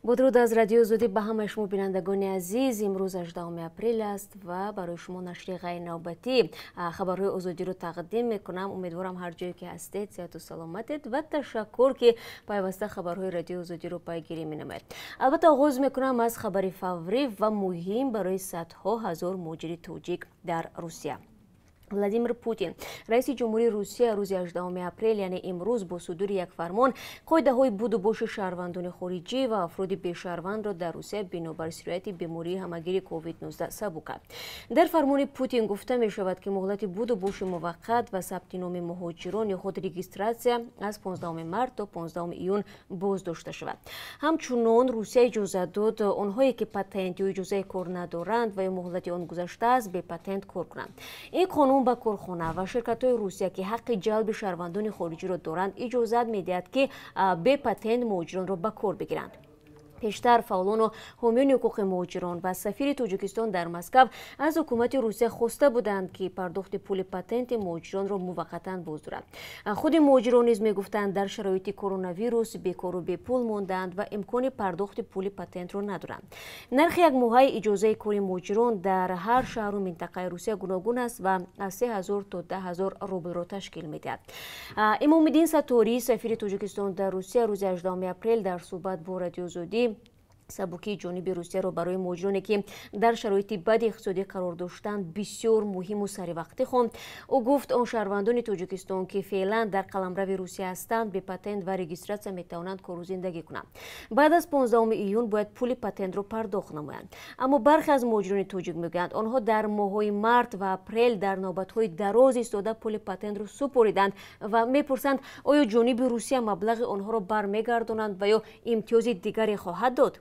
Бо дуруд аз Радиои Озодӣ ба ҳамаи шумо, бинандагони азиз. Имрӯз 18 апрел аст ва барои шумо нашри ғайрнавбатӣ хабарҳои Озодиро тақдим мекунам. Умедворам, ҳар ҷое ки ҳастед, сиҳату саломатед ва ташаккур, ки пайваста хабарҳои Радиои Озодиро пайгирӣ менамоед. Албатта, оғоз мекунам аз хабари фаврӣ ва муҳим барои садҳо ҳазор муҳоҷири тоҷик дар Русия. Владимир Путин, раиси ҷумҳурии Русия, рӯзи 18 апрел, яъне имрӯз, бо судури як фармон қоидаҳои будубоши шаҳрвандони хориҷӣ ва афроди бешаҳрвандро дар Русия бинобар сирояти бемории ҳамагири COVID-19 сабук кард. Дар фармони Путин гуфта мешавад, ки муҳлати будубоши муваққат ва сабти номи муҳоҷирон ё худ регистратсия аз 15 март то 15 июн боздошта шавад. Ҳамчунон Русия иҷозат дод, онҳое ки патент ё иҷозаи кор надоранд ва ё муҳлати он гузаштааст, бепатент кор кунанд. Ин қонун ба корхона ва ширкатҳои Русия, ки ҳаққи ҷалби шаҳрвандони хориҷиро доранд, иҷозат медиҳад, ки бепатент муҳоҷиронро ба кор бигиранд. Пештар фаъолону ҳомиёни ҳуқуқи муҳоҷирон ва сафири Тоҷикистон дар Москав аз ҳукумати Русия хоста буданд, ки пардохти пули патенти муҳоҷиронро муваққатан боздорад. Худи муҳоҷирон низ мегуфтанд, дар шароити коронавирус бекору бепул мондаанд ва имкони пардохти пули патентро надоранд. Нархи якмоҳаи иҷозаи кори муҳоҷирон дар ҳар шаҳру минтақаи Русия гуногун аст ва аз 3000 то 10 000 рублро ташкил медиҳад. Имомиддин Сатторӣ, сафири Тоҷикистон дар Русия, рӯзи 18 апрел дар суҳбат бо Радиои Озодӣ сабукии ҷониби Русияро барои муҳоҷироне, ки дар шароити бади иқтисодӣ қарор доштанд, бисёр муҳиму саривақтӣ хонд. Ӯ гуфт, он шаҳрвандони Тоҷикистон, ки феълан дар қаламрави Русия ҳастанд, бепатент ва регистратсия метавонанд кору зиндагӣ кунанд. Баъд аз 15 июн бояд пули патентро пардохт намоянд. Аммо бархе аз муҳоҷирони тоҷик мегӯянд, онҳо дар моҳҳои март ва апрел дар навбатҳои дароз истода пули патентро супориданд ва мепурсанд, оё ҷониби Русия маблағи онҳоро бармегардонанд ва ё имтиёзи дигаре хоҳад дод.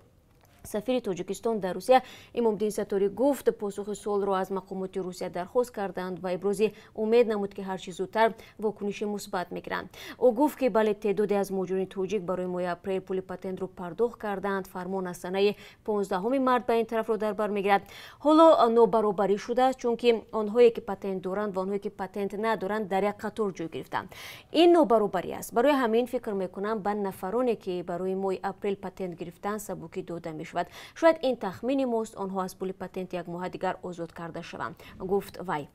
Сафири Тоҷикистон дар Русия Имомдин Сатторӣ гуфт, посухи суолро аз мақомоти Русия дархост карданд ва ибрози умед намуд, ки ҳарчи зудтар вокуниши мусбат мегиранд. Ӯ гуфт, ки бале, теъдоде аз муҳоҷирони тоҷик барои моҳи апрел пули патентро пардохт карданд. Фармон аз санаи 15 март ба ин тарафро дар бар мегирад. Ҳоло нобаробарӣ шудааст, чунки онҳое ки патент доранд ва онҳое ки патент надоранд, дар як қатор ҷой гирифтанд. Ин нобаробарӣ аст. Барои ҳамин фикр мекунам, ба нафароне ки барои моҳи апрел патент гирифтанд, сабукӣ дода мешавад. Шояд, ин тахмини мост, онҳо аз пули патент як моҳа дигар озод карда шаванд, гуфт вай.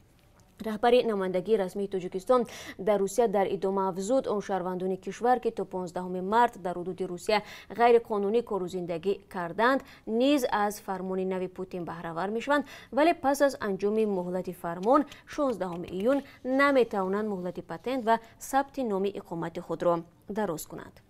Раҳбари намояндагии расмии Тоҷикистон дар Русия дар идома афзуд, он шаҳрвандони кишвар, ки то 15 март дар ҳудуди Русия ғайриқонунӣ кору зиндагӣ карданд, низ аз фармони нави Путин баҳравар мешаванд, вале пас аз анҷоми муҳлати фармон, 16 июн, наметавонанд муҳлати патент ва сабти номи иқомати худро дароз кунанд.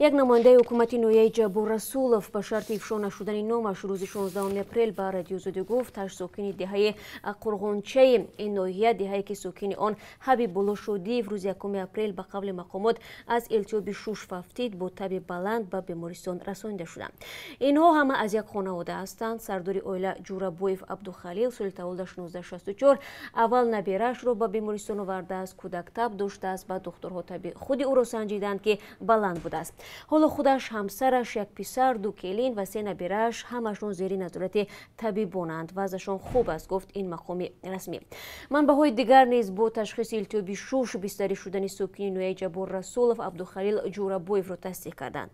Як намояндаи ҳукумати ноҳияи Ҷаббор Расулов ба шарти ифшо нашудани номаш рӯзи 16 апрел ба Радиои Озодӣ гуфт, ҳашт сокини деҳаи Қурғончаи ин ноҳия, деҳае ки сокини он Ҳабибулло Шодиев рӯзи 1 апрел, ба қавли мақомот, аз илтиҳоби шуш фавтид, бо таби баланд ба бемористон расонида шуданд. Инҳо ҳама аз як хонавода ҳастанд. Сардори оила Ҷурабоев Абдухалил, соли таваллудаш 1964, аввал набераашро ба бемористон овардааст. Кӯдак таб доштааст ва духтурҳо таби худи ӯро санҷиданд, ки баланд будааст. Ҳоло худаш, ҳамсараш, як писар, ду келин ва се наберааш ҳамашон зери назорати табибонанд, вазъашон хуб аст, гуфт ин мақоми расмӣ. Манбаъҳои дигар низ бо ташхиси илтиҳоби шуш бистарӣ шудани сокини ноҳияи Ҷаббор Расулов Абдухалил Ҷурабоевро тасдиқ карданд.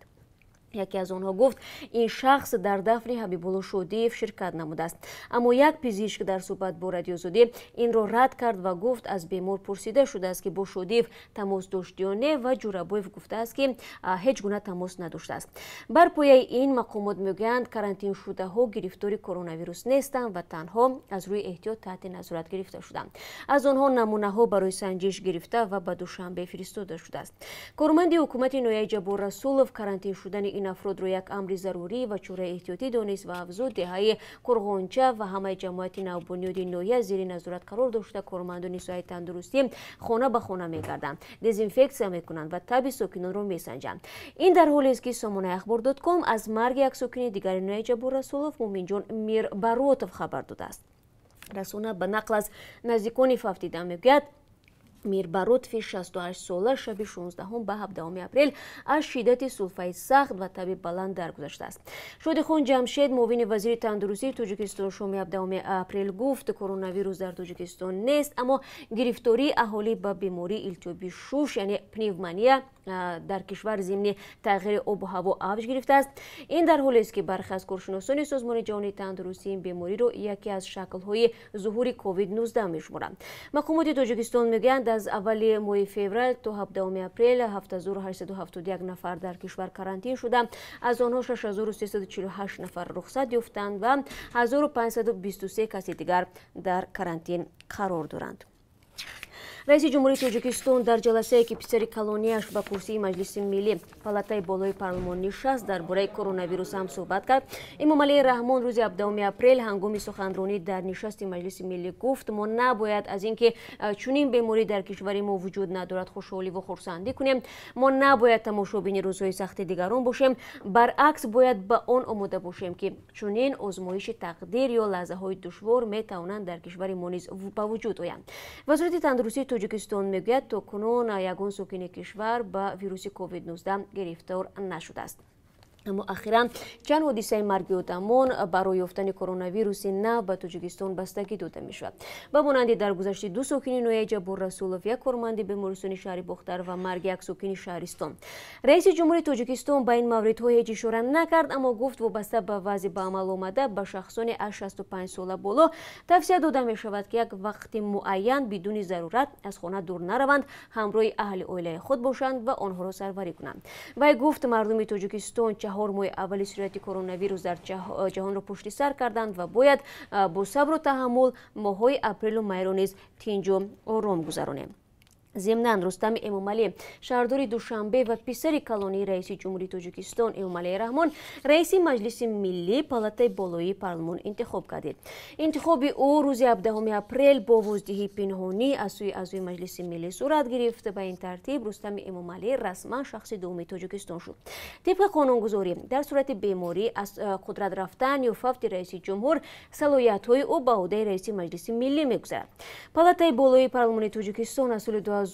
Яке аз онҳо гуфт, ин шахс дар дафни Ҳабибулло Шодиев ширкат намудааст. Аммо як пизишк дар суҳбат бо Радиои Озодӣ инро рад кард ва гуфт, аз бемор пурсида шудааст, ки бо Шодиев тамос дошт ё не, ва Ҷурабоев гуфтааст, ки ҳеҷ гуна тамос надоштааст. Бар пояи ин, мақомот мегӯянд, карантиншудаҳо гирифтори коронавирус нестанд ва танҳо аз рӯи эҳтиёт таҳти назорат гирифта шуданд. Аз онҳо намунаҳо барои санҷиш гирифта ва ба Душанбе фиристода шудааст. Корманди ҳукумати ноҳияи Ҷаббор Расулов карантин шудани ин афродро як амри зарурӣ ва чораи эҳтиётӣ донист ва афзуд, деҳаи Қурғонча ва ҳамаи ҷамоати навбунёди ноҳия зери назорат қарор дошта, кормандони соҳаи тандурустӣ хона ба хона мегарданд, дезинфексия мекунанд ва таби сокинонро месанҷанд. Ин дар ҳолест, ки сомонаи Ахбор.ком аз марги як сокини дигари ноҳияи Ҷаббор Расулов Муминҷон Мирбаротов хабар додааст. Расона ба нақл аз наздикони фавтида мегӯяд, Мирбаротови 68 сола шаби 16 ба 17 апрел аз шиддати сулфаи сахт ва таби баланд даргузаштааст. Шодихон Ҷамшед, муовини вазири тандурустии Тоҷикистон, шоми 17 апрел гуфт, коронавирус дар Тоҷикистон нест, аммо гирифтории аҳолӣ ба бемории илтиҳоби шуш, яъне пневмония, дар кишвар зимни тағйири обу ҳаво авҷ гирифтааст. Ин дар ҳолест, ки бархе аз коршиносони Созмони ҷаҳонии тандурустӣ ин бемориро яке аз шаклҳои зуҳури COVID-19 мешуморанд. Мақомоти Тоҷикистон мегӯянд, аз аввали моҳи феврал то 17 апрел 7871 нафар дар кишвар карантин шуда, аз онҳо 6348 нафар рухсат ёфтанд ва 1523 каси дигар дар карантин қарор доранд. Раиси Ҷумҳурии Тоҷикистон дар ҷаласае, ки писари калонияш ба курсии Маҷлиси Миллӣ, палатаи болои парлумон нишаст, дар бораи коронавирус ҳам суҳбат кард. Эмомалӣ Раҳмон рӯзи 17 апрел ҳангоми суханронӣ дар нишасти Маҷлиси Миллӣ гуфт, мо набояд аз ин ки чунин беморӣ дар кишвари мо вуҷуд надорад хушҳоливу хурсандӣ кунем. Мо набояд тамошобини рӯзҳои сахти дигарон бошем, баръакс бояд ба он омода бошем, ки чунин озмоиши тақдир ё лаҳзаҳои душвор метавонанд дар кишвари мо низ ба вуҷуд оянд. Вазорати тандурустии Тоҷикистон мегӯяд, то кунун ягон сокини кишвар ба вируси COVID-19 гирифтор нашудааст. Аммо ахиран чанд ҳодисаи марги одамон барои ёфтани коронавируси нав ба Тоҷикистон бастагӣ дода мешавад. Ба монанди даргузашти ду сокини ноҳияи Ҷаббор Расулов, як корманди бемористони шаҳри Бохтар ва марги як сокини шаҳристон. Раиси Ҷумҳурии Тоҷикистон ба ин мавридҳо ҳеҷ ишора накард, аммо гуфт, вобаста ба вазъи ба амал омада ба шахсони аз 65 сола боло тавсия дода мешавад, ки як вақти муайян бидуни зарурат аз хона дур нараванд, ҳамроҳи аҳли оилаи худ бошанд ва онҳоро сарварӣ кунанд. Вай гуфт, мардуми Тоҷикистон 4 моҳи аввали сирояти коронавирус дар ҷаҳонро пушти сар карданд ва бояд бо сабру таҳаммул моҳҳои апрелу майро низ тинҷу ором гузаронем. Зимнан Рустами Эмомалӣ, шаҳрдори Душанбе ва писари калонии раиси Ҷумҳурии Тоҷикистон Эмомалӣ Раҳмон, раиси Маҷлиси Миллӣ, палатаи болоии парлумон интихоб гардид. Интихоби ӯ рӯзи 17 апрел бо воздиҳии пинҳонӣ аз сӯи аъзои Маҷлиси Миллӣ сурат гирифт. Ба ин тартиб Рустами Эмомалӣ расман шахси дуввуми Тоҷикистон шуд. Тибқи қонунгузорӣ, дар сурати беморӣ, аз қудрат рафтан ё фавти раиси ҷумҳур салоҳиятҳои ӯ ба ӯҳдаи раиси Маҷлиси Миллӣ мегузарад. Палатаи болоии парлумони Тоҷикистон аз соли 2000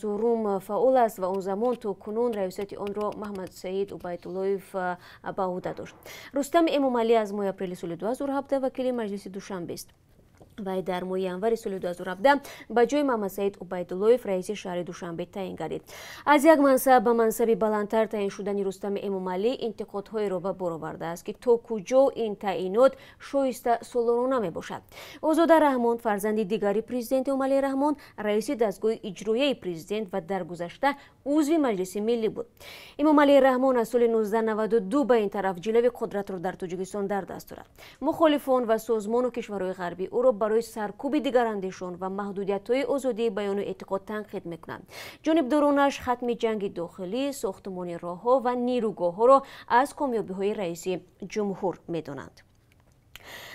фаъол аст ва он замон то кунун раёсати онро Маҳмадсаид Убайдуллоев ба ӯҳда дошт. Рустами Эмомалӣ аз моҳи апрели соли 2017 вакили Маҷлиси Душанбест. Вай дар моҳи январи соли 2017 ба ҷои Маҳмадсаид Убайдуллоев раиси шаҳри Душанбе таъин гардид. Аз як мансаб ба мансаби баландтар таъин шудани Рустами Эмомалӣ интиқодҳоеро ба бор овардааст, ки то куҷо ин таъинот шоиста солорона мебошад. Озода Раҳмон, фарзанди дигари президент Эмомалӣ Раҳмон, раиси дастгоҳи иҷроияи президент ва дар гузашта узви Маҷлиси Миллӣ буд. Эмомалӣ Раҳмон аз соли 1992 ба ин тараф ҷилави қудратро дар Тоҷикистон дар даст дорад. Мухолифон ва созмону кишварҳои ғарбӣ ӯро барои саркӯби дигарандешон ва маҳдудиятҳои озодии баёну эътиқод танқид мекунанд. Ҷонибдоронаш хатми ҷанги дохилӣ, сохтмони роҳҳо ва нерӯгоҳҳоро аз комёбиҳои раиси ҷумҳур медонанд.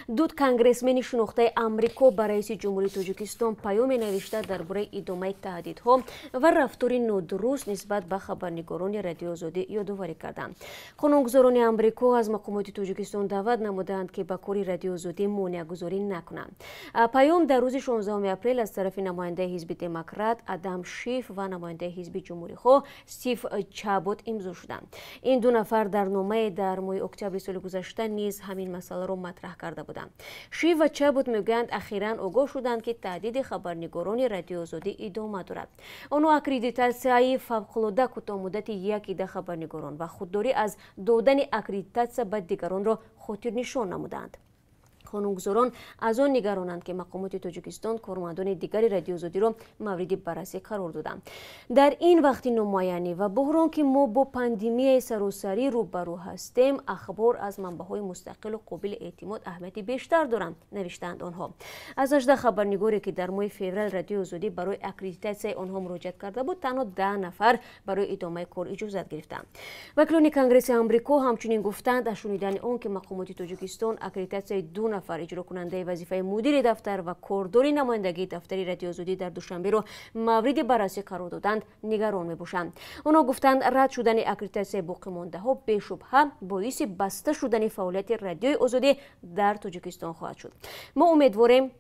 Ду конгрессмени шинохтаи Амрико ба раиси Ҷумҳурии Тоҷикистон паёме навишта дар бораи идомаи таҳдидҳо ва рафтори нодуруст нисбат ба хабарнигорони Радиои Озодӣ ёдоварӣ карданд. Қонунгузорони Амрико аз мақомоти Тоҷикистон даъват намуданд, ки ба кори Радиои Озодӣ монеагузорӣ накунанд. Паём дар рӯзи 16 апрел аз тарафи намояндаи ҳизби Демократ Адам Шиф ва намояндаи ҳизби Ҷумҳурихоҳ Стив Чабот имзо шуданд. Ин ду нафар дар номае дар моҳи октябри соли гузашта низ ҳамин масъаларо матраҳ карда буданд. Шиф ва Чабот мегӯянд, ахиран огоҳ шуданд, ки таҳдиди хабарнигорони Радиои Озодӣ идома дорад. Онҳо аккредитатсияи фавқулода кӯтоҳмуддати як ида хабарнигорон ва худдорӣ аз додани аккредитатсия ба дигаронро хотирнишон намуданд. Қонунгузорон аз он нигаронанд, ки мақомоти Тоҷикистон кормандони дигари Радиои Озодиро мавриди баррасӣ қарор доданд. Дар ин вақти номуайянӣ ва буҳрон, ки мо бо пандемияи саросарӣ рӯбарӯ ҳастем, ахбор аз манбаъҳои мустақилу қобили эътимод аҳамияти бештар доранд, навиштаанд онҳо. Аз 18 хабарнигоре, ки дар моҳи феврал Радиои Озодӣ барои аккредитатсияи онҳо муроҷиат карда буд, танҳо 10 нафар барои идомаи кор иҷозат гирифтанд. Вакилони Конгресси Амрико ҳамчунин гуфтанд, аз шунидани он ки мақомоти Тоҷикистон аккредитатсияи 2 нафар иҷрокунандаи вазифаи мудири дафтар ва кордори намояндагии дафтари Радиои Озодӣ дар Душанберо мавриди баррасӣ қарор доданд, нигарон мебошанд. Онҳо гуфтанд, рад шудани аккредитатсияи боқимондаҳо бешубҳа боиси баста шудани фаъолияти Радиои Озодӣ дар Тоҷикистон хоҳад шуд. Мо умедворем,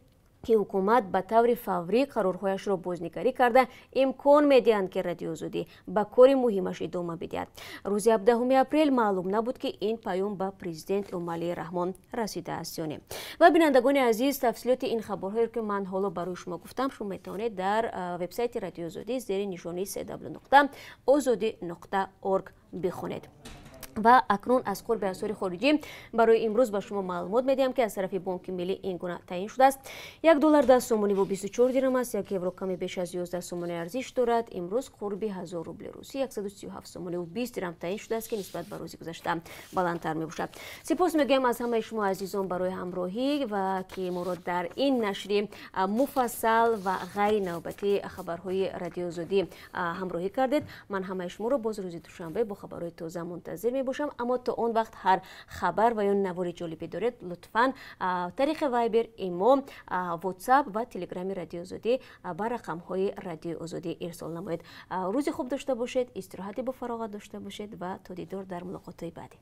Ки ҳукумат ба таври фаврӣ қарорҳояшро бознигарӣ карда, имкон медиҳанд, ки Радиои Озодӣ ба кори муҳимаш идома бидиҳад. Рӯзи 17 апрел маълум набуд, ки ин паём ба президент Эмомалӣ Раҳмон расидааст ё не. Ва, бинандагони азиз, тафсилоти ин хабарҳоеро, ки ман ҳоло барои шумо гуфтам, шумо метавонед дар вебсайти Радиои Озодӣ зери нишонии cw.ozodi.org бихонед. Ва акнун аз қурби асъори хориҷӣ барои имрӯз ба шумо маълумот медиҳам, ки аз тарафи Бонки Миллӣ ин гуна таъин шудааст: 1 доллар 10 сомониву 24 дирам аст, 1 евро каме беш аз 11 сомонӣ арзиш дорад. Имрӯз қурби 1000 рубли русӣ 137 сомониву 20 дирам таъин шудааст, ки нисбат ба рӯзи гузашта баландтар мебошад. Сипос мегӯям аз ҳамаи шумо азизон барои ҳамроҳӣ ва ки моро дар ин нашри муфассал ва ғайринавбатии хабарҳои Радиои Озодӣ ҳамроҳӣ кардед. Ман ҳамаи шуморо боз рӯзи душанбе бо хабарҳои тоза мунтазир мебошам. Аммо то он вақт ҳар хабар ва ё навори ҷолибе доред, лутфан тариқи Вайбер, Имо, Ватсап ва Телеграми Радиои Озодӣ ба рақамҳои Радиои Озодӣ ирсол намоед. Рӯзи хуб дошта бошед, истироҳати бофароғат дошта бошед ва то дидор дар мулоқотҳои баъдӣ.